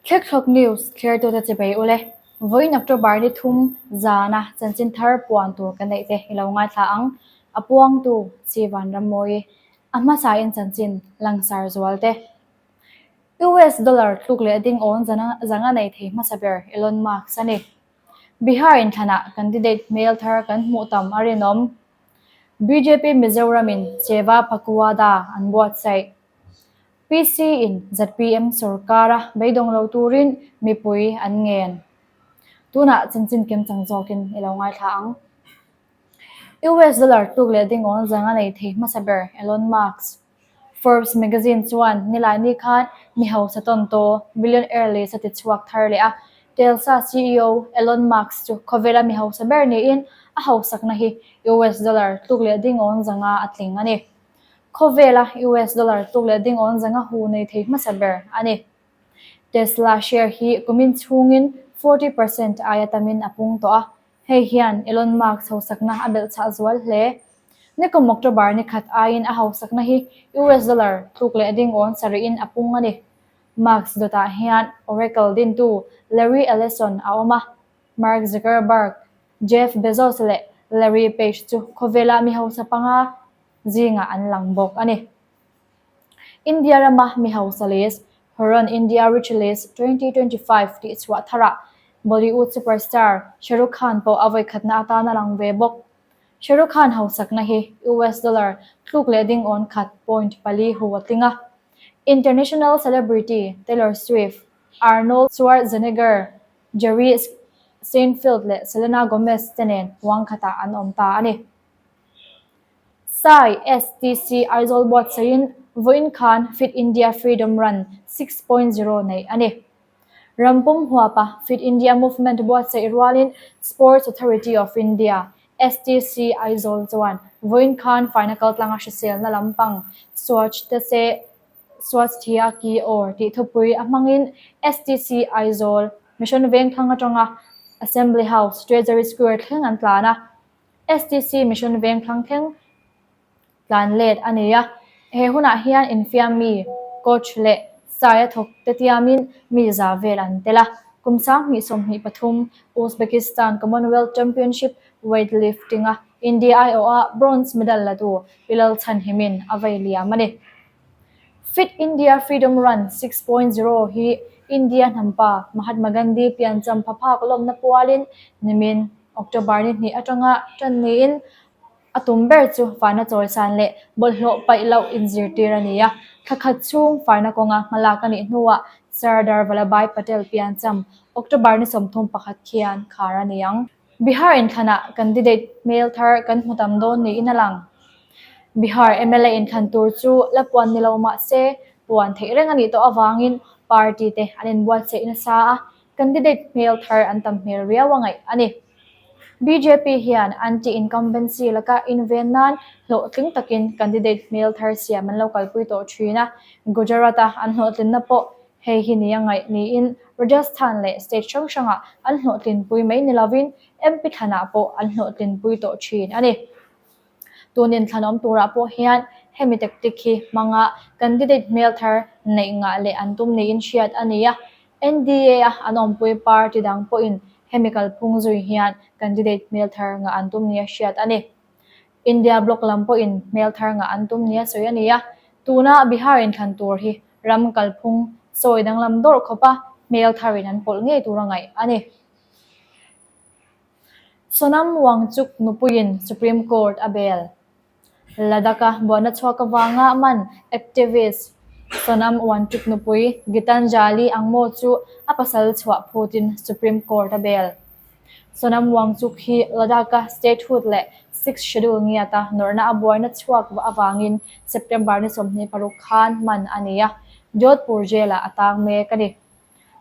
Thlekhlawk News thlertute chibei ule, vawiin October ni thum zana chanchin thar puan tur ka neih te i lo ngaithla ang, a puangtu Chi Vanrammawi, a hmasain chanchin langsar zual te. US dollar tluk leh ding awn zanga nei thei hmasa ber Elon Musk a ni. Bihar inthlanah candidate hmel thar kan hmuh tam a rinawm. Bjp Mizoramin Seva Pakuwada an buatsaih. PC in zpm sorkara beidawng lo turin mipui an ngen. Tunah chanchin kimchang zawkin i lo ngaithla ang. US dollar tluk leh dingawn zanga nei thei hmasa ber Elon Musk. Forbes magazine chuan Nilaini khan mi hausa tawntaw billionaire list a ti chhuak thar leh a. Telsa ceo Elon Musk chu khawvela mi hausa ber niin a hausakna hi US dollar tluk leh dingawn zanga a tling a ni. Khawvela US dollar tluk leh dingawn zanga hu nei thei hmasa ber a ni. Tesla share hi kumin chhungin 40% aia tamin a pung tawh a, Hei hian Elon Musk hausakna a belhchhah zual hle. Nikum October ni khat aiin a hausakna hi US dollar tluk leh ding awn sarihin a pung a ni. Musk dawtah hian Oracle dintu Larry Ellison a awm a, Mark Zuckerberg, Jeff Bezos leh Larry Page chu khawvela mi hausa panga zingah an lang bawk a ni. India rama mi hausa list, Hurun India Rich List 2025 tih chhuah tharah Bollywood superstar Shah Rukh Khan pawh a vawikhatna atan a lang ve bawk. Shah Rukh Khan hausakna hi US dollar tluk leh ding awn khat point pali hu a tling a. International celebrity Taylor Swift, Arnold Schwarzenegger, Jerry Seinfeld leh Selena Gomez te nen huang khatah an awm ta a ni. Sai STC Aizawl buatsaihin vawiin khan Fit India Freedom Run 6.0 neih a ni. Rampum huapa Fit India Movement buatsaih rualin Sports Authority of India, STC, Aizawl chuan vawiin khan faina kaltlanga hriselna lampang Swachhta Se Swasthya Ki Or tih thupui a hmangin STC Aizawl Mission Vengthlang atanga Assembly House, Treasury Square thleng an tlan a. STC Mission Vengthlang thleng tlan let a ni a, he hunah hian infiam mi, coach leh saia thawk te tiamin mi za vel an tel a. Kum 2023 Uzbekistan Commonwealth Championship Weightlifting-a India aiawha bronze medal latu Bilal Chhanhimin a vei liam a ni. Fit India Freedom Run 6.0 hi India hnampa Mahatma Gandhi piancham phaphak lawmna pualin nimin October ni hnih atanga tan niin a tum ber chu faina chawisan leh bawlhhlawh paih loh inzirtir a ni a. Thla khat chhung faina kawnga hmalak a nih hnuah Sardar Vallabhbhai Patel piancham October ni 31 khian khar a ni ang. Bihar inthlanah candidate hmel thar kan hmu tam dawn niin a lang. Bihar mla inthlan tur chu la puan ni lo mah se puan theih reng a nih tawh avangin party te an inbuatsaih nasa a, Candidate hmel thar an tam hmel riau a ngaih a ni. Bjp hian anti-incumbency laka inven nan hlawhtling takin candidate hmel thar siam an lo kalpui tawh thin a, Gujarat-a an hlawhtlinna pawh hei hi ni a ngaih niin Rajasthan leh state hrang hrangah an hlawhtlinpui mai ni lovin MP thlanah pawh an hlawhtlinpui tawh thin a ni. Tun inthlanawm turah pawh hian hemi tactic hi hmanga candidate hmel thar neih ngah leh an tum niin hriat a ni a. NDA-a an awmpui party dang pawhin hemi kalphung zui hian candidate hmel thar ngah an tum nia hriat a ni. India bloc lam pawhin hmel thar ngah an tum nia sawi a ni a. Tuna Bihar inthlan tur hi ram kalphung sawi danglam dawrh khawpa hmel tharin an pawlh ngei tura ngaih a ni. Sonam Wangchuk nupuiin Supreme Court a bel. Ladakh-a buaina chhuak avanga man activist Sonam Wangchuk nupui Gitanjali Angmo chu a pasal chhuah phutin Supreme Court a bel. Sonam Wangchuk hi Ladakh-a statehood leh Sixth Schedule ngiata nawrhna a buaina chhuak avangin September ni 26 khan man a ni a, Jodhpur Jail-ah a tang mek a ni.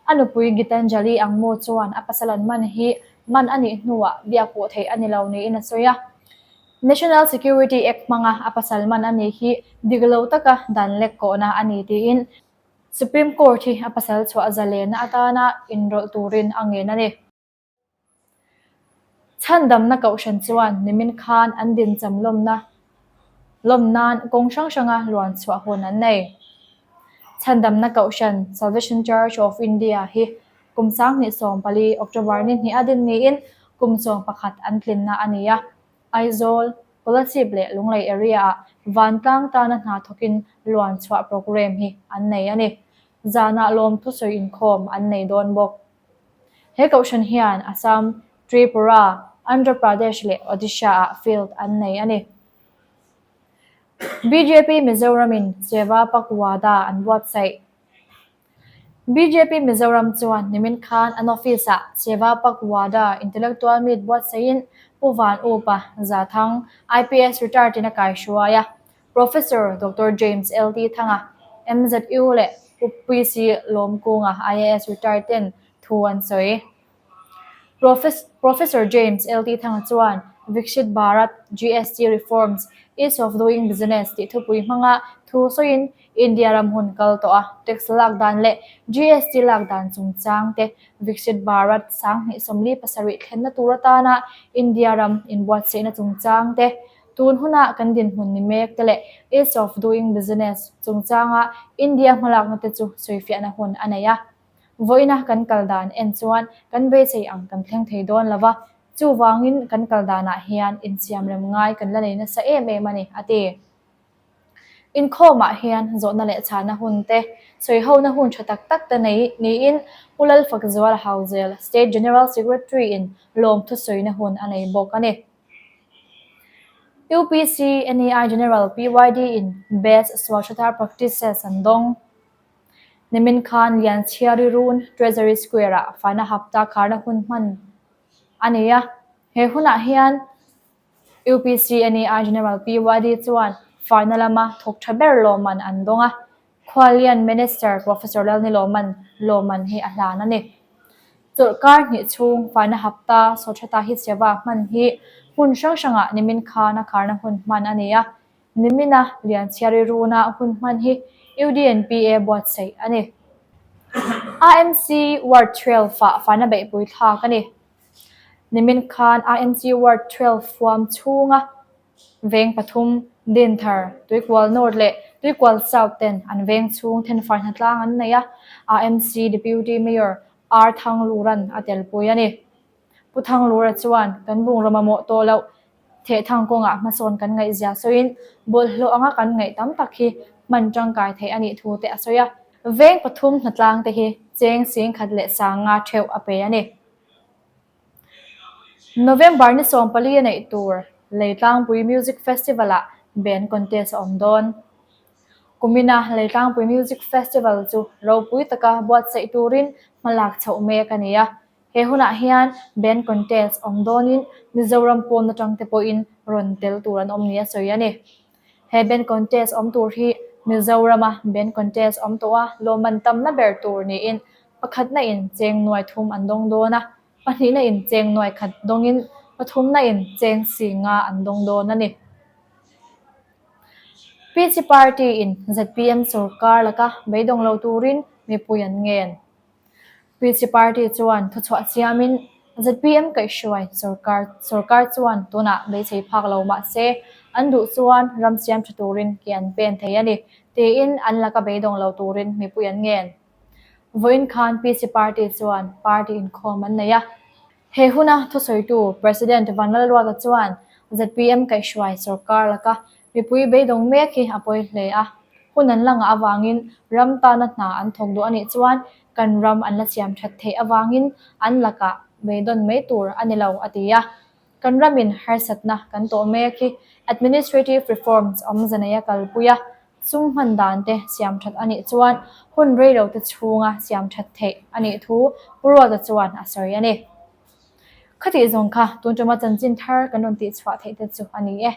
A nupui Gitanjali Angmo chuan a pasal an man hi man a nih hnuah biak pawh theih a ni lo niin a sawi a. National Security Act hmanga a pasal man a nih hi dik lo taka dan lek kawhna a ni tiin Supreme Court hi a pasal chhuah zalenna atana inrawlh turin a ngen a ni. Chhandamna kohhran chuan nimin khan an dincham lawmna lawm nan kawng hrang hranga luan chhuah hun an nei. Chhandamna Kohhran, Salvation Church of India, hi kum 2014 October ni hnih a din niin kum 11 an tlinna a ni a. Aizawl, Kolasib leh Lunglei area-ah vantlang tana hna thawkin luan chhuah programme hi an nei a ni. Zanah lawm thusawi inkhawm an nei dawn bawk. He kohhran hian Assam, Tripura, Andhra Pradesh leh Odisha-ah field an nei a ni. Bjp Mizoramin Seva Pakwada an buatsaih. Bjp Mizoram chuan nimin khan an office-ah Seva Pakwada Intellectual Meet buatsaihin Pu Van Upa Zathang, IPS retired in a kaihruai a. Professor Doctor James LT Thanga, MZU leh Pu PC Lawmkunga, IAS retired ten thu an sawi. Professor James LT Thanga chuan Viksit Bharat, GST Reforms, Ease of Doing Business tih thupui hmanga thu sawiin India ram hun kal tawh a, tax lak dan leh GST lak dan chungchang te Viksit Bharat 2047 thlenna tur atana India ram inbuatsaihna chungchang te Tun huna kan dinhmun ni mek te leh Ease of Doing Business chungchanga India hmalakna te chu sawifiahna hun a nei a. Vawiina kan kal dan en chuan kan beisei ang kan thleng thei dawn lo va, chuvangin kan kal danah hian insiamrem ngai kan la nei nasa em em a ni, a ti. Inkhawmah hian zawhna leh chhahna hun te, sawihona hun tha tak tak te nei niin Pu Lalfakzuala Hauzel, State General Secretary-in lawmthu sawina hun a nei bawk a ni. UPC NEI General PYD in Best Swachhata Practices an dawng. Nimin khan Lianchhiari Run Treasury Square ah faina hapta kharna hun hman a ni a. He hunah hian UPC NEI General PYD chuan faina lama thawk tha ber lawmman an dawng a. Khualian Minister Professor Lalnilawman lawmman hi a hlan a ni. Chawlhkar hnih chhung faina hapta Swachhata Hi Seva hman hi hmun hrang hrangah nimin khan a kharna hun hman a ni a, nimina Lianchhiari Runa hun hman hi UDNPA buatsaih a ni. AMC Ward 12 ah faina beihpui thlak a ni. Nimin khan AMC Ward 12 huam chhunga Veng pathum, Dinthar, Tuikual North leh Tuikual South ten an veng chhung thenfai hnatlang an nei a, AMC Deputy Mayor R Thanglura'n a telpui a ni. Pu Thanglura chuan kan bungraw mamawh tawh loh thehthang kawngah hmasawn kan ngaihzia sawiin bawlhhlawh anga kan ngaih tam tak hi hman tangkai theih a nih thu te a sawi a. Veng pathum hnatlang te hi cheng singkhat leh sanga theuh a pe a ni. November ni 14 a neih tur Leitlangpui Music Festival-ah band contest a awm dawn. Kumina Leitlangpui Music Festival chu ropui taka buatsaih turin hmalak chhoh mek a ni a. He hunah hian band contest awm dawnin Mizoram pawn atangte pawhin rawn tel tur an awm nia sawi a ni. He band contest awm tur hi Mizorama band contest awm tawh a lawmman tamna ber tur niin pakhatna in cheng nuai thum an dawng dawn a, pahnihna in cheng nuai khat dawngin pathumna in cheng si nga an dawng dawn a ni. PC Party in zpm sorkar laka beidawng lo turin mipui an ngen. PC Party chuan thuchhuah siamin zpm kaihhruai sorkar sorkar chuan tunah beisei phak lo mah se an duh chuan ram siam tha turin ke an pen thei a ni tiin an laka beidawng lo turin mipui an ngen. Vawiin khan PC Party chuan party inkhawm an nei a. He huna thusawitu President Vanlalruata chuan zpm kaihhruai sorkar laka mipui beidawng mek hi a pawi hle a, hun an la ngah avangin ram tana hna an thawk duh a nih chuan kan ram an la siam that theih avangin an lakah beidawn mai tur a ni lo a ti a. Kan ramin harsatna kan tawh mek hi administrative reforms awmze neia kalpui a, Sum hman dan te siam that a nih chuan hun rei lo te chhunga siam that theih a nih thu Pu Ruata chuan a sawi a ni. Khatih zawng kha tun tuma chanchin thar kan rawn tihchhuah theih te chu a ni e.